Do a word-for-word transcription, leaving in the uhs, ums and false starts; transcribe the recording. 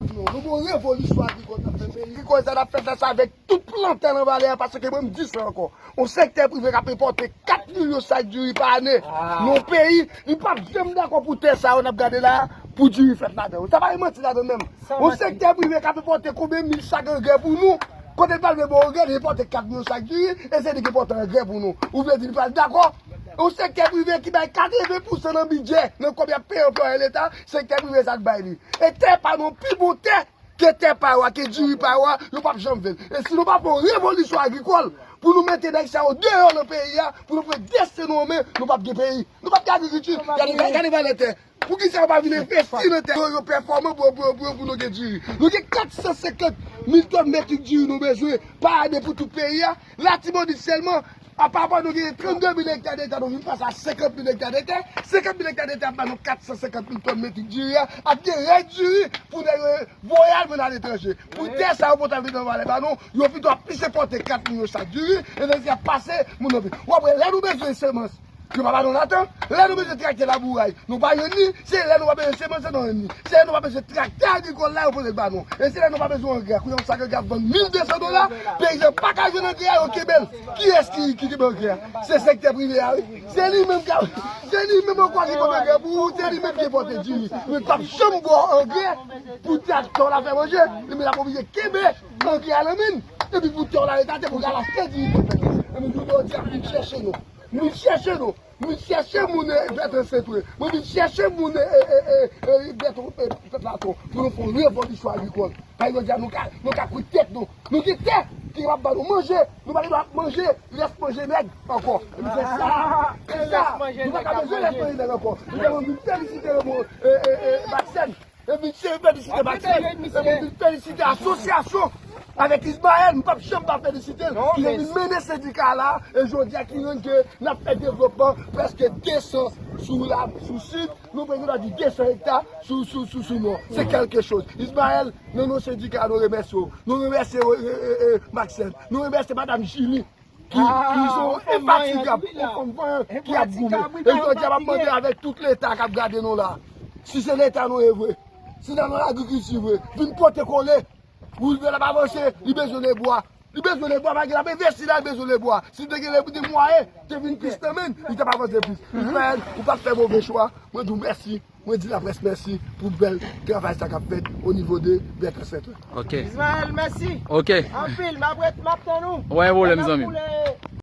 Nou, nou gen yon revolisyon agrikòl n ap fè peyi. Agrikòl sa n ap fè fas avèk tout plantè nan vale a, paske mwen m di sa ankò. Yon sektè prive k ap enpòte kat milyon sak diri pa ane. Yon peyi, li p ap janm dakò pou tè sa yo n ap gade la, pou diri fèt ladan yo. Sa pa gen manti ladan menm. Yon sektè prive k ap enpòte konbyen mil sak angrè pou nou, kote l pral vle ba w angrè, li enpòte kat milyon sak diri, e se li ki enpòte angrè pou nou. Ou vle di li pral dakò? Yon sektè prive ki bay katreven pousan nan bidjè, nan kòb y ap peye anplwaye leta, sektè prive sa k bay li. E tè pa nou pi bon tè ke tè pa yo a, ke diri pa yo a, yo p ap janm vle l. E si nou pa fè yon revolisyon agrikòl pou nou mete nèg sa yo deyò nan peyi a, pou nou pran desten nou an men, nou p ap gen peyi. Nou p ap gen agrikilti. Gade, gade valè tè. Poukisa yo pa vin envesti nan tè yo, yo pèfòme pou, pou, pou, pou nou gen diri? Nou gen kat san senkant mil tòn metrik diri nou bezwen pa ane pou tout peyi a. Latibonit sèlman, apa pa nou gen trannde mil ekta de tè, nou vin pase a senkant mil ekta de tè. Senkant mil ekta de tè ap ba nou kat san senkant mil tòn metrik diri a, ap gen rès diri pou nèg yo voye al vann aletranje. Pou tè sa yo potap vin nan valè ba nou, yo pito ap plis enpòte kat milyon sak diri, e nan y ap pase moun nan peyi. W ap wè lè nou bezwen semans, yo pa ba nou ladan. Lè nou bezwen traktè labouray, nou pa jwenn li. Se lè nou pa bezwen semans, nou jwenn li. Se lè nou pa bezwen traktè agrikòl la, yo pote l ba nou. E se lè nou pa bezwen angrè. Kounye a yon sak angrè ap vann mil de san dola, peyizan pa ka jwenn angrè a, yo kenbe l. Kiyès ki, ki kenbe angrè a? Se sektè prive a, wi. Se li menm k ap, se li menm ankò ki kenbe angrè pou ou, se li menm ki enpòte diri. Men l p ap janm ba w angrè pou traktè w la fè manje. Li menm l ap oblije kenbe angrè a nan men l. Epi pou tè w la rete atè pou w al achte diri pou fè. Epi jodi a, vin chèche nou. Vin chèche nou. Vin chèche moun, e, Bètran Sentwe. Mwen vin chèche moun, e, e, e, e, e, Bètran, e, Pèp Laton. Pou nou fè yon revolisyon agrikòl. Paske jodi a, nou ka, nou ka kwit tèt nou. Nou gen tè ki kapab ba nou manje. Nou pa gen dwa ap manje rès manje nèg ankò. Epi se sa, se sa. Nou pa ka bezwen rès manje nèg ankò. Nou ta vin felisite le mo, e, e, e, Maxène. Epi se felisite Maxime, epi vin felisite asosyasyon avèk Ismaël, m p ap janm pa felisite l, ki vin mennen sendika la, e jodi a ki rann ke n ap fè devlopman prèske de san sou la, sou sid, nou prèske ta di de san ekta sou, sou, sou, sou nò. Se kèlke choz. Ismaël, nan non sendika, nou remèsye w. Nou remèsye, e, e, e, Maxime. Nou remèsye madam Julie. Ki, ki se yon enfatigab, yon fanm vanyan ki ap goumen. E jodi a, m ap mande avèk tout Leta k ap gade nou la, si se Leta nou ye vre, si nan, nan lagrikilti vre, vin pote kole. Woulvè l ap avanse, li bezwen lebwa. Li bezwen lebwa, malgre l ap envesti la, li bezwen lebwa. Si l te gen lebwa, de mwayen, te vin plis nan men l, li t ap avanse plis. Ismaël, ou pa t fè move chwa. Mwen di w mèsi. Mwen di laprès mèsi pou bèl travay sa k ap fèt o nivo de Bètran Sentwe. Ok. Ismaël, mèsi. Ok. Anpil, m ap ret, m ap tann ou. Wè, pwoblèm, zanmi m.